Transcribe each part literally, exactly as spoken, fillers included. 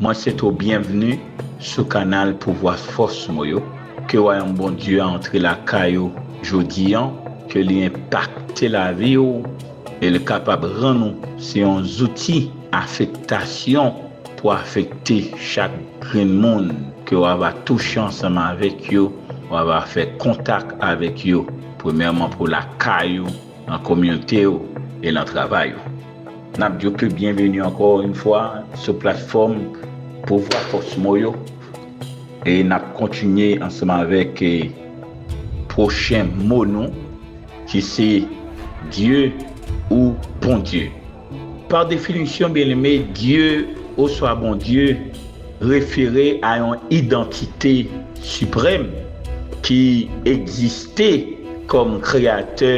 Mwen swete w byenvni sou kanal Pouvwa Fòs Mo yo. Ke wayòm Bondye a antre lakay ou jodi an, ke li enpakte lavi w e li kapab rann ou se yon zouti afektasyon pou afekte chak grenn moun ke w ava touche ansanm avèk yo, w ava fè kontak avèk yo, premyèman pou lakay ou, nan kominote w e nan travay ou. N ap di w ke byenveni ankò yon fwa sou platfòm Pouvwa Fòs Mo yo e n ap kontinye ansanm avèk eh, pwochen mo nou ki se Dye ou Bondye. Pa definisyon, byeneme, Dye oswa Bondye refere a yon idantite siprèm ki egziste kòm Kreyatè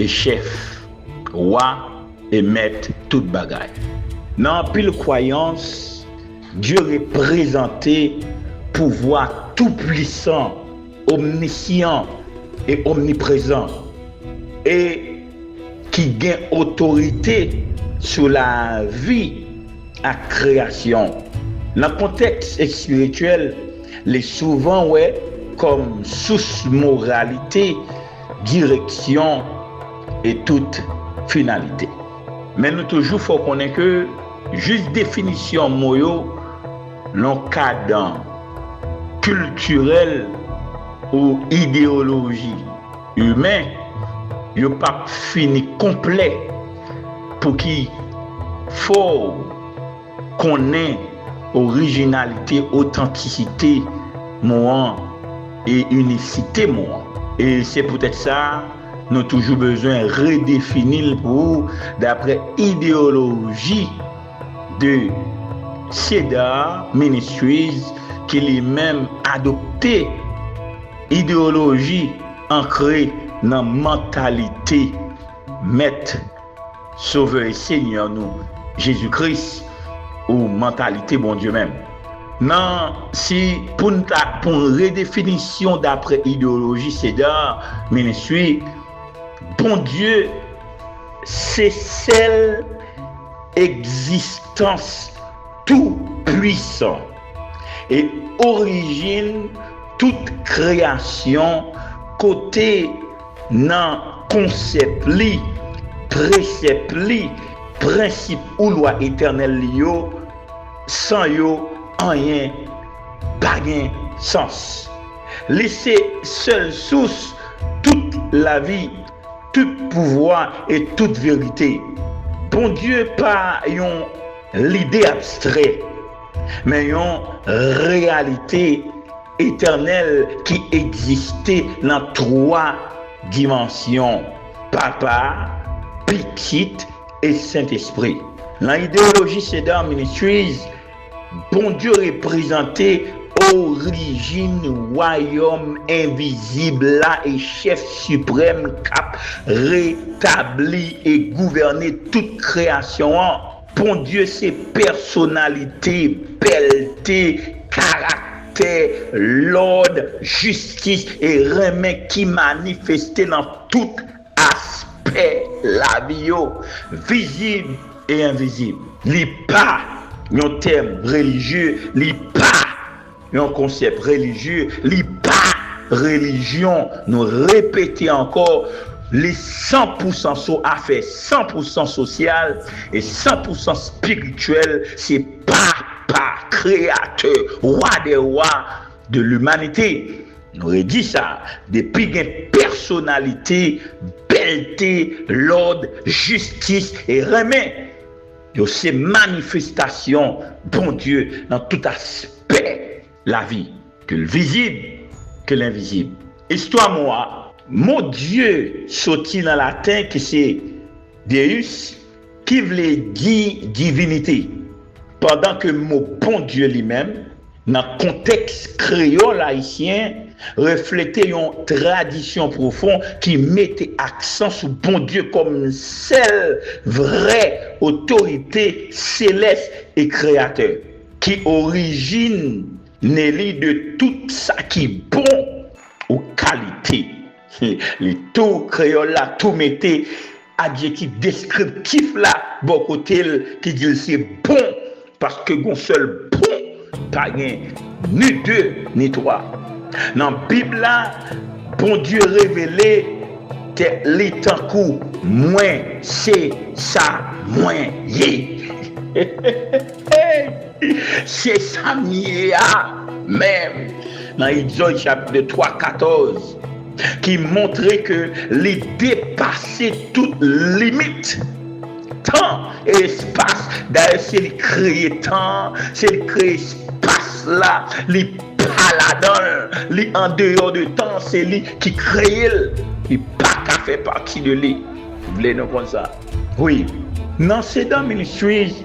e Chèf, Wa e Mèt tout bagay. Nan anpil kwayans, Dye reprezante pouvwa toupwisan, omnisyan e omniprezan, e ki gen otorite sou lavi ak kreyasyon. Nan kontèks espirityèl, li souvan wè kòm sous moralite, direksyon e tout finalite. Men nou toujou fè w konnen ke jis definisyon mo yo nan kadan kiltirèl ou ideyoloji imen, yo p ap fini konplè pou ki fò w konnen orijinalite, otantisite mo an e inisite mo an. E se poutèt sa, nou toujou bezwen redefini l pou ou daprè ideyoloji de Cedar Ministries ki li menm adopte ideyoloji ankre nan mantalite Mèt, Sovè e Senyè nou, Jezi Kris, ou mantalite Bondye menm. Nan, si pou n ta, pou n redefinisyon daprè ideyoloji Cedar Ministry, Bondye se sèl egzistans toupwisan e orijin tout kreyasyon, kote nan konsèp li, presèp li, prensip ou lwa etènèl li yo, san yo, anyen pa gen sans. Li se sèl sous tout lavi, tout pouvwa e tout verite. Bondye pa yon lide abstrè, men yon reyalite etènèl ki egziste nan twa dimansyon, Papa, Pitit e Sentespri. Nan ideyoloji Cedar Ministries, Bondye reprezante orijin wayòm envizib la e Chèf Siprèm k ap retabli e gouvène tout kreyasyon an. Bondye se pèsonalite, bèlte, karaktè, lòd, jistis e renmen ki manifeste nan tout aspè lavi yo, vizib e envizib. Li pa yon tèm relijye, li pa yon konsèp relijye, li pa relijyon. Nou repete ankò, li san pousan sou afè san pousan sosyal e san pousan espirityèl. Se Papa, Kreyatè, Wa dè wa de limanite. Nou redi sa, depi gen pèsonalite, bèlte, lòd, jistis e renmen, yo se manifestasyon Bondye nan tout aspè lavi, ke l vizib, ke l envizib. Istwa mo a, mo Dye soti nan laten ki se Deus, ki vle di divinite, pandan ke mo Bondye li menm, nan kontèks kreyòl ayisyen, reflete yon tradisyon pwofon ki mete aksan sou Bondye kòm sèl vrè otorite selès e kreyatè, ki orijine li de tout sa ki bon ou kalite. Li tou, kreyòl la tou mete adjektif deskriptif la bò kote l ki di l se bon, paske gon sèl bon Pa gen ni de, ni twa. Nan Bib la, Bondye revele tèt li tankou: "Mwen se sa mwen ye." Se sa m ye a menm. Nan Egzòd chapit twa, katòz, ki montre ke li depase tout limit tan e espas. Dayè, se li kreye tan an, se li kreye espas la, li pa ladan l, li andeyò de tan, se li ki kreye l, li pa ka fè pati de li. Vle nou konn sa? Wi. Nan Sedan Ministries,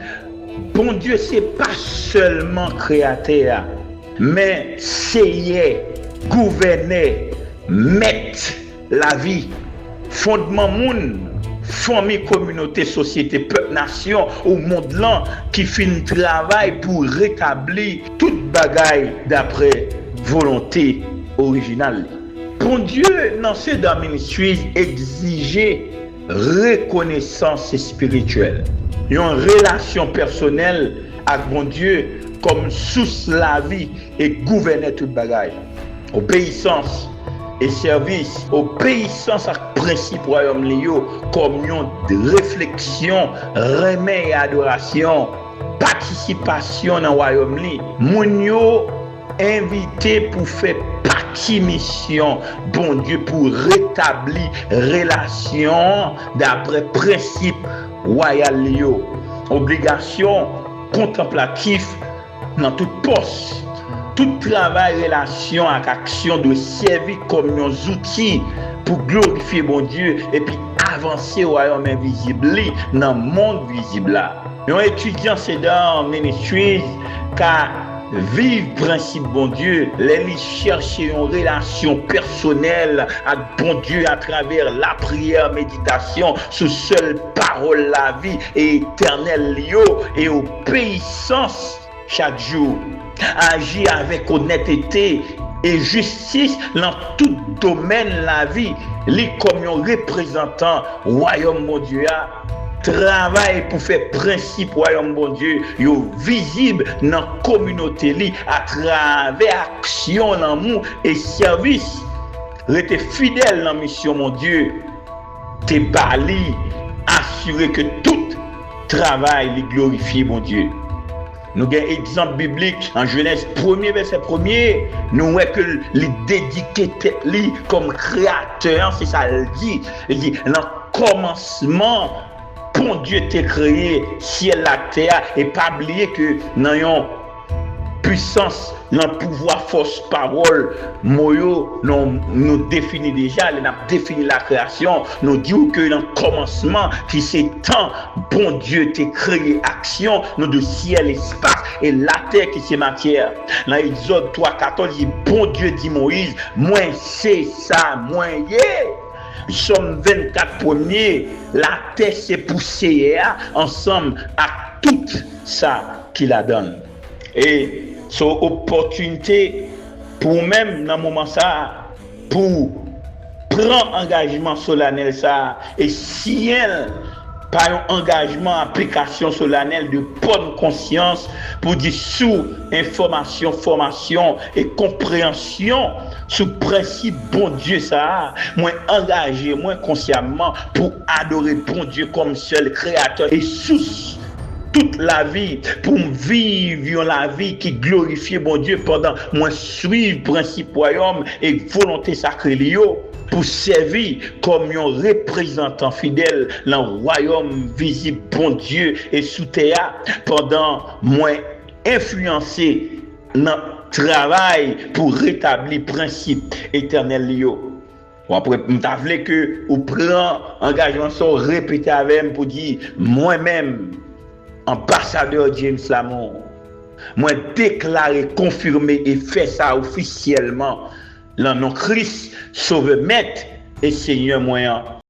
Bondye se pa sèlman kreyatè a, men seyè, gouvènè, mèt lavi, fondman moun, fanmi, kominote, sosyete, pèp, nasyon, ou mond lan, ki fin travay pou retabli tout bagay dapre volonte orijinal li. Bondye nan Sedan Ministries egzije rekonesans espirityèl, yon relasyon pèsonèl ak Bondye kòm sous lavi e gouvènè tout bagay. Obeyisans e sèvis, obeyisans ak prensip wayòm li yo kòm yon refleksyon renmen e adorasyon, patisipasyon nan wayòm li. Moun yo envite pou fè pati misyon Bondye pou retabli relasyon an dapre prensip wayal li yo. Obligasyon kontanplatif nan tout pòs. Tout travay, relasyon ak aksyon dwe sèvi kòm yon zouti pou glorifye Bondye epi avanse wayòm envizib li nan mond vizib la. Yon etidyan Sedan Ministries ka viv prensip Bondye lè li chèche yon relasyon pèsonèl ak Bondye atravè lapriyè, meditasyon sou sèl pawòl lavi e etènèl li yo e obeyisans chak jou. Aji avèk onètete e jistis nan tout domèn lavi li kòm yon reprezantan wayòm Bondye a. Travay pou fè prensip wayòm Bondye yo vizib nan kominote li atravè aksyon lanmou e sèvis. Rete fidèl nan misyon Bondye te ba li, asire ke tout travay li glorifye Bondye. Nou gen egzanp biblik an Jenèz premye vèsè premye, nou wè ke li dedike tèt li kòm kreyatè an, se sa l di. Li di, nan kòmansman, Bondye te kreye syèl la ak tè a, e pa bliye ke nan yon pwisans, nan pouvwa fòs pawòl, mo yo, nou, nou defini deja, lè n ap defini lakreyasyon, nou di w ke nan kòmansman, ki se tan, Bondye te kreye aksyon, nou di syèl, espas, e latè ki se matyè. Nan Egzòd twa katòz, li, Bondye di Moyiz, "Mwen se sa mwen ye." Sòm vennkat premye, latè se pou Seyè a ansanm ak tout sa ki ladan l. E se yon opòtinite pou ou menm nan moman sa a, pou pran angajman solanèl sa a e siyen l pa yon angajman aplikasyon solanèl de bòn konsyans pou di sou enfòmasyon, fòmasyon e konpreyansyon sou prensip Bondye sa a, mwen angaje mwen konsyaman pou adore Bondye kòm sèl kreyatè e sous tout lavi, pou m viv yon lavi ki glorifye Bondye pandan mwen swiv prensip wayòm e volonte sakre li yo, pou sèvi kòm yon reprezantan fidèl nan wayòm vizib Bondye e sou tè a, pandan mwen enfliyanse nan travay pou retabli prensip etènèl li yo. W ap rep-, m ta vle ke ou pran angajman sa, w repete avè m pou di, mwen menm, anbasadè James Lamour, mwen deklare, konfime e fè sa ofisyèlman, nan non Kris, Sovè, Mèt e Senyè mwen an.